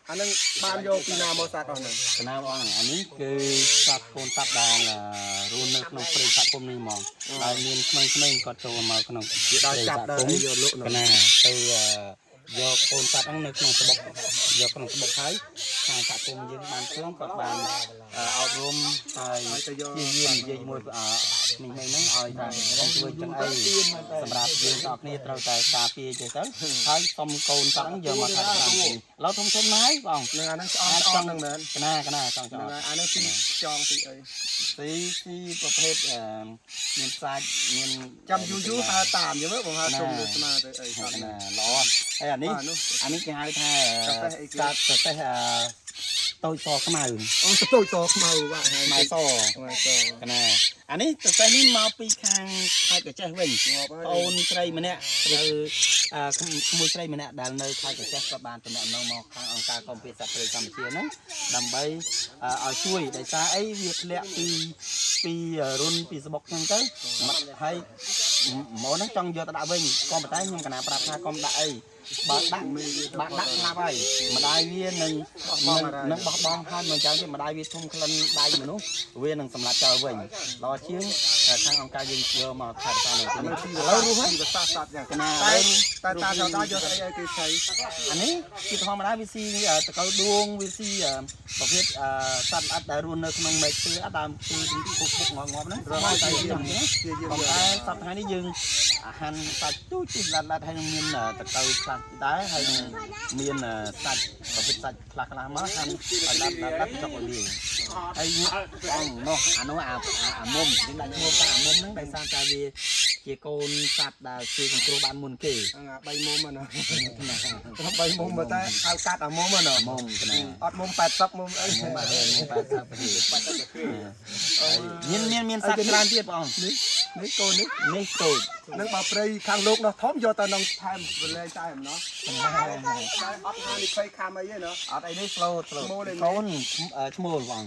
អានឹងបានយកពីណាមកសត្វអស់ហ្នឹង កណាបងអានេះគឺសត្វកូនសត្វដែលរស់នៅក្នុងព្រៃសហគមន៍នេះហ្មងដែលមានក្មេងៗគាត់ចូលមកក្នុង វាដល់ចាប់ដល់អីយកលក់ កណាទៅយកកូនសត្វហ្នឹងនៅក្នុងស្បុកយកក្នុងស្បុកហើយខាងសហគមន៍យើងបានខ្លងគាត់បានអប់រំហើយ ទៅយក ជាយាមនិយាយជាមួយក្មេងៗហ្នឹងឲ្យថាកុំធ្វើចឹងអីសម្រាប់យើងទាំងអស់គ្នាត្រូវតែការពារចេះទៅហើយសុំកូនសត្វហ្នឹងយកមកថែតាមនេះឥឡូវធំធំណាស់បង នឹងអានឹងស្អន់ស្អន់ហ្នឹងមែនក ណាកណាចង់ច ហ្នឹង ង់ ហើយអានឹងស៊ីចងស៊ីអី ស៊ីស៊ីប្រភេទអឺមានសាច់មាន ចាំយូរយូរហើតាមយល់បងហើជុំលើស្មាទៅអីសត្វ ក ហ្នឹង ណាល្អហើយអានេះ បាទនោះ អានេះគេហៅថា កាហ្វេអីគេ សាច់ប្រភេទអឺតូចសខ្មៅ អូតូចតខ្មៅបាទហើយ ខ្មៅស ខ្មៅស កណាអានេះប្រភេទនេះមកពីខាងខេត្តក្រចេះវិញ ងាប់ហើយ អូនស្រីម្នាក់ត្រូវអឺក្មួយស្រីម្នាក់ដែលនៅខេត្តក្រចេះក៏បានតំណែងមកខាងអង្គការកម្ពុជាសត្វព្រៃកម្ពុជាហ្នឹងដើម្បីឲ្យជួយដោយសារអីវាធ្លាក់ពីពីរុនពីស្បុកហ្នឹងទៅមកហើយមកហ្នឹងចង់យកទៅដាក់វិញក៏ប៉ុន្តែខ្ញុំកណាប្រាប់ថាកុំដាក់អីបើដាក់បើដាក់ស្លាប់ហើយម្ដាយវានឹងនឹងបោះបង់ហើយមិនចឹងទេម្ដាយវាធំក្លិនដៃមនុស្សវានឹងសម្លាប់ចោលវិញល្អជាងខាងអង្គការយើងយកមកថែរក្សានៅទីនេះឥឡូវរស់ហើយ ភាសាសត្វយ៉ាង កណា តែតែតាចដល់យកស្អីឲ្យគេស្អី អានេះជាធម្មតាវាស៊ីតកៅដួងវាស៊ីប្រភេទសត្វល្អិតដែលរស់នៅក្នុងមែកឈើអត់ដើមឈើពុកពុកងងហ្នឹង រស់ តែ តែ យ៉ាង យាម ណា ជាយាម ប៉ុន្តែសប្តាហ៍នេះយើងអាហារសាច់ទូចទូចឡាត់ឡាត់ហើយនឹងមានតកៅខ្លះដែរហើយនឹងមានសាច់ប្រភេទសាច់ខ្លះខ្លះមកហាន់ឲ្យឡាត់ឡាត់ឡាត់ចុកឲ្យលាយហើយបងនោះអានោះអាអាមុំយើងដាក់ឈ្មោះថាអាមុំហ្នឹងដោយសារតែវាជាកូនសត្វដែលជួយសង្គ្រោះបានមុនគេ ហ្នឹងអា3មុំហ្នឹង3មុំតែហៅកាត់អាមុំហ្នឹង មុំកណា អត់មុំ80មុំអី មុំបាទមុំ80ប្រហែលមានមានមានសត្វច្រើនទៀតបង នេះនេះកូននេះ នេះតូច នឹងបើព្រៃខាងលោកនោះធំយកទៅនឹងថែមវលែងតែអំណោះតែអត់ហានិភ័យខាំអីទេណោះ អត់អីនេះ slow slow កូនឈ្មោលបង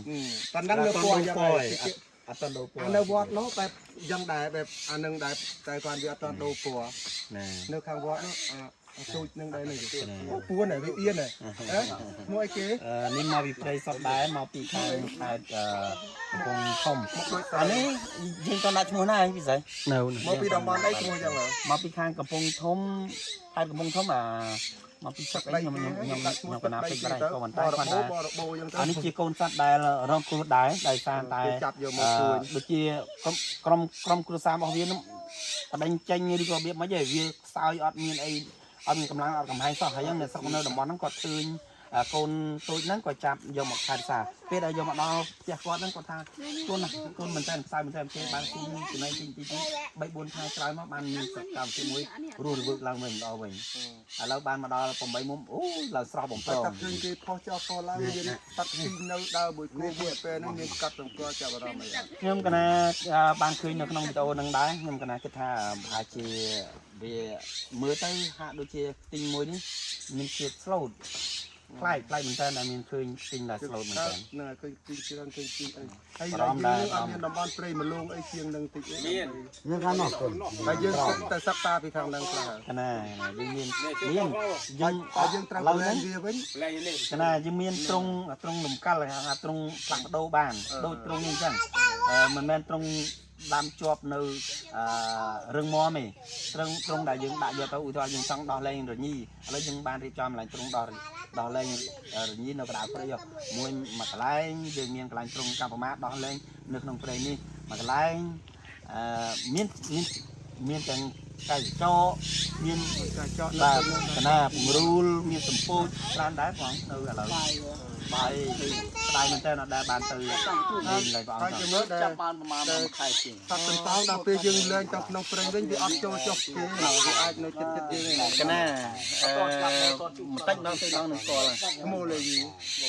ប៉ណ្ណឹងនៅពណ៌យ៉ាង អ ឯង ត់អត់ដូរពណ៌ អានៅវត្តនោះបែបយ៉ាងដែរបែបអានឹងដែរតែគាត់វាអត់ទាន់ដូរពណ៌ ណា នៅខាងវត្តនោះអាទូចនឹងដែរនេះអូពួនវាអៀនហ៎ឈ្មោះអីគេ នេះមកពីព្រៃសុតដែរមកពីខាងខេត្តកំពង់ធំ មកដូច អានេះយើងតដាក់ឈ្មោះណាពិសេសនៅ មកពីតំបន់អីឈ្មោះយ៉ាងហ៎ មកពីខាងកំពង់ធំខេត្តកំពង់ធំអាមកពីស្រុកអីខ្ញុំខ្ញុំខ្ញុំកណាពេចបាត់ហើយក៏ប៉ុន្តែគាត់ថា បរបោយ៉ាងទៅ អានេះជាកូនសត្វដែលរងគ្រោះដែរដោយសារតែ ចាប់យកមកជួយ ដូចជាក្រុមក្រុមគ្រួសាររបស់វានឹងបដិញចេញឬក៏របៀបម៉េចឯងវាខ្សោយអត់មានអីអត់មានកម្លាំងអត់កំហែងសោះហើយហ្នឹងនៅស្រុកនៅតំបន់ហ្នឹងគាត់ឃើញកូនតូចហ្នឹងក៏ចាប់យកមកថែរក្សាពេលដែលយកមកដល់ផ្ទះគាត់ហ្នឹងគាត់ថាកូនណាកូនមែនតើខ្សោយមែនតើគេបានស៊ីចំណីទីទី3 4ខែក្រោយមកបានមានសកម្មភាពមួយរស់រវើកឡើងវិញដល់វិញឥឡូវបានមកដល់8មុំអូឡើងស្រស់បំ តែ ប្រង តាឃើញគេផុសចោលផុសឡើងមានតាក់ស៊ីនៅដើរមួយគូមួយពេលហ្នឹងមានកាត់សម្គាល់ចាប់អារម្មណ៍អី ខ្ញុំកណាបានឃើញនៅក្នុងវីដេអូហ្នឹងដែរខ្ញុំកណាគិតថាប្រហែលជាវាមើលទៅហាក់ដូចជាខ្ទីងមួយនេះមានជាតិ slow ប្លែកប្លែកមែនតើដែលមានឃើញខ្ទីងដែល slow មែនតើ ហ្នឹងឃើញទីច្រើនឃើញទីអីហើយយើងអត់មានតំបន់ព្រៃមលងអីជាងនឹងតិចអីមាន យើងខាងនោះគុណ តែយើងតែសិក្សាពីខាងហ្នឹងខ្លះ កណាយើងមានមានយើង ហើយយើងត្រូវលែ ឥឡូវហ្នឹង ងវាវិញ កណាយើងមានត្រង់ត្រង់លំកាល់ហៅថាត្រង់ផ្លាស់ប្ដូរបានដូចត្រង់នេះអញ្ចឹងមិនមែនត្រង់ដាំជាប់នៅអឺរឹងមាំទេត្រង់ត្រង់ដែលយើងដាក់យកទៅឧទាហរណ៍យើងចង់ដោះលែងរញីឥឡូវយើងបានរៀបចំកន្លែងត្រង់ដោះដោះលែងរញីនៅកណ្ដាលព្រៃមួយមួយកន្លែងយើងមានកន្លែងត្រង់កម្ពមាដោះលែងនៅក្នុងព្រៃនេះមួយកន្លែងអឺមានមានមានទាំងកែចកមាន ការចော့ បាទកណាពង្រូលមានសម្ពោចច្រើនដែរបងនៅឥឡូវបាយស្ដាយមែនតើអត់ដែលបានទៅលេងឡើយបង ហើយជំរឿដែល ចាប់បានប្រហែលមួយខែជាង សត្វកន្តោងដល់ពេលយើងលែងទៅក្នុងព្រៃវិញវាអត់ចូលចុះគេវាអាចនៅចិត្តចិត្តយើងឯង កណាអឺបន្តិចម្ដងទៅម្ដងនឹងស្គាល់ ឈ្មោះលេយ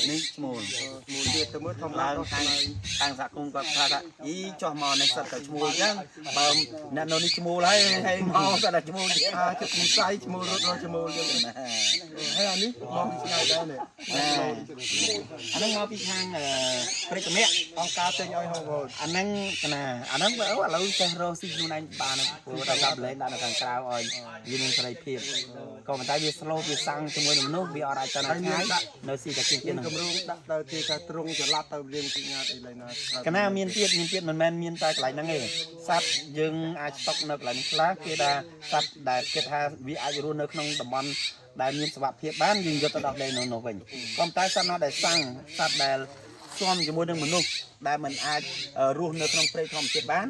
នេះឈ្មោះ ឈ្មោះទៀតទៅមើលធំ ឡើ ឡើង ង ខាងខាងសហគមន៍គាត់ថាថាអីចោះមកនេះសិតតែឈ្មោះអញ្ចឹងបើអ្នកនៅនេះឈ្មោះហើយហើយមកសិតតែឈ្មោះទៀត អាចិត្តនិស័យឈ្មោះរត់រឈ្មោះយើង ណា ហើយអានេះមកពីឆ្ងាយដែរនេះ ណា អាហ្នឹងមកពីខាងព្រៃកមៈ អង្គការចេញឲ្យហូបហូត អាហ្នឹងកណាអាហ្នឹងឥឡូវចេះរកស៊ីខ្លួនឯងបានព្រោះតែកាប់លែងដាក់នៅខាងក្រៅឲ្យវាមានសេរីភាពក៏ប៉ុន្តែវា slow វាសាំងជាមួយនឹងមនុស្សវាអត់អាចទៅណាឆ្ងាយនៅស៊ីតែជាង មាន ទៀតហ្នឹង គម្រោងដាក់ទៅទីថាទ្រង់ចល័តទៅរៀងទីញាតអីឡើយណា កណាមានទៀតមានទៀតមិនមែនមានតែកន្លែងហ្នឹងទេសត្វយើងអាចស្តុកនៅកន្លែងខ្លះគេថាសត្វដែលគេថាវាអាចរស់នៅក្នុងតំបន់ដែលមានសុវត្ថិភាពបានយើងយកទៅដោះលែងនៅនោះវិញក៏ប៉ុន្តែសត្វណាដែលសាំងសត្វដែលស៊ាំជាមួយនឹងមនុស្សដែលមិនអាចរស់នៅក្នុងព្រៃធម្មជាតិបាន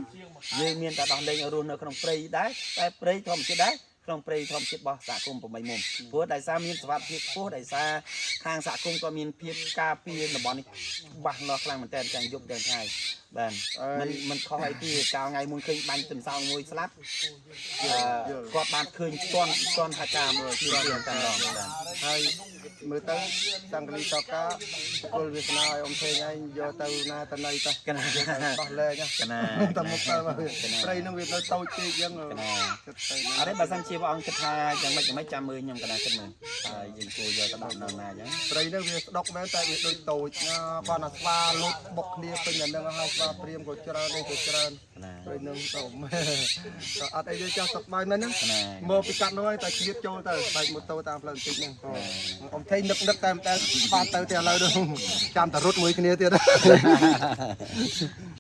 យើងមានតែដោះលែងឲ្យរស់នៅក្នុងព្រៃដែរតែព្រៃធម្មជាតិដែរក្នុងព្រៃធម្មជាតិរបស់សហគមន៍8មុំព្រោះដោយសារមានសុវត្ថិភាពខ្ពស់ដោយសារខាងសហគមន៍ក៏មានភាពការពារតំបន់នេះច្បាស់លាស់ខ្លាំងមែនទែនទាំងយប់ទាំងថ្ងៃបាទមិនមិនខុសអីទេកាលថ្ងៃមុនឃើញបាញ់ទឹមសោងមួយស្លាប់គាត់បានឃើញស្ទាន់ស្ទាន់ហាកាមើលភ្លាមៗតែម្ដងបាទ ហើយមើលទៅសង្កលីតកាពលវាសនាឲ្យអ៊ំថេងឯងយកទៅណាទៅណីទៅ កណា ដោះលែង កណា តែមុខទៅព្រៃនឹងវានៅតូចពេកអញ្ចឹងគិតទៅ អរេបើសិនជាព្រះអង្គគិតថាយ៉ាងម៉េចយ៉ាងម៉េចចាំមើលខ្ញុំកណាគិតមើលហើយយើងគួរយកទៅដាក់នៅណាអញ្ចឹង ព្រៃនឹងវាស្ដុកមែនតែវាដូចតូចណាគាត់អាស្វាលុតបុកគ្នាពេញអានឹងហើយស្វាព្រាមក៏ច្រើននេះក៏ច្រើន កណា ព្រៃនឹងទៅមែនអត់អីទេចាស់សុខបាយមែនហ្នឹង កណា មកពីកាត់នោះហើយតែឆ្លៀតចូលទៅបែកម៉ូតូតាមផ្លូវបន្តិចហ្នឹងអ៊ំថេងនឹកនឹកតែមិនដែលបានទៅទេឥឡូវនោះចាំតែរត់មួយគ្នាទៀត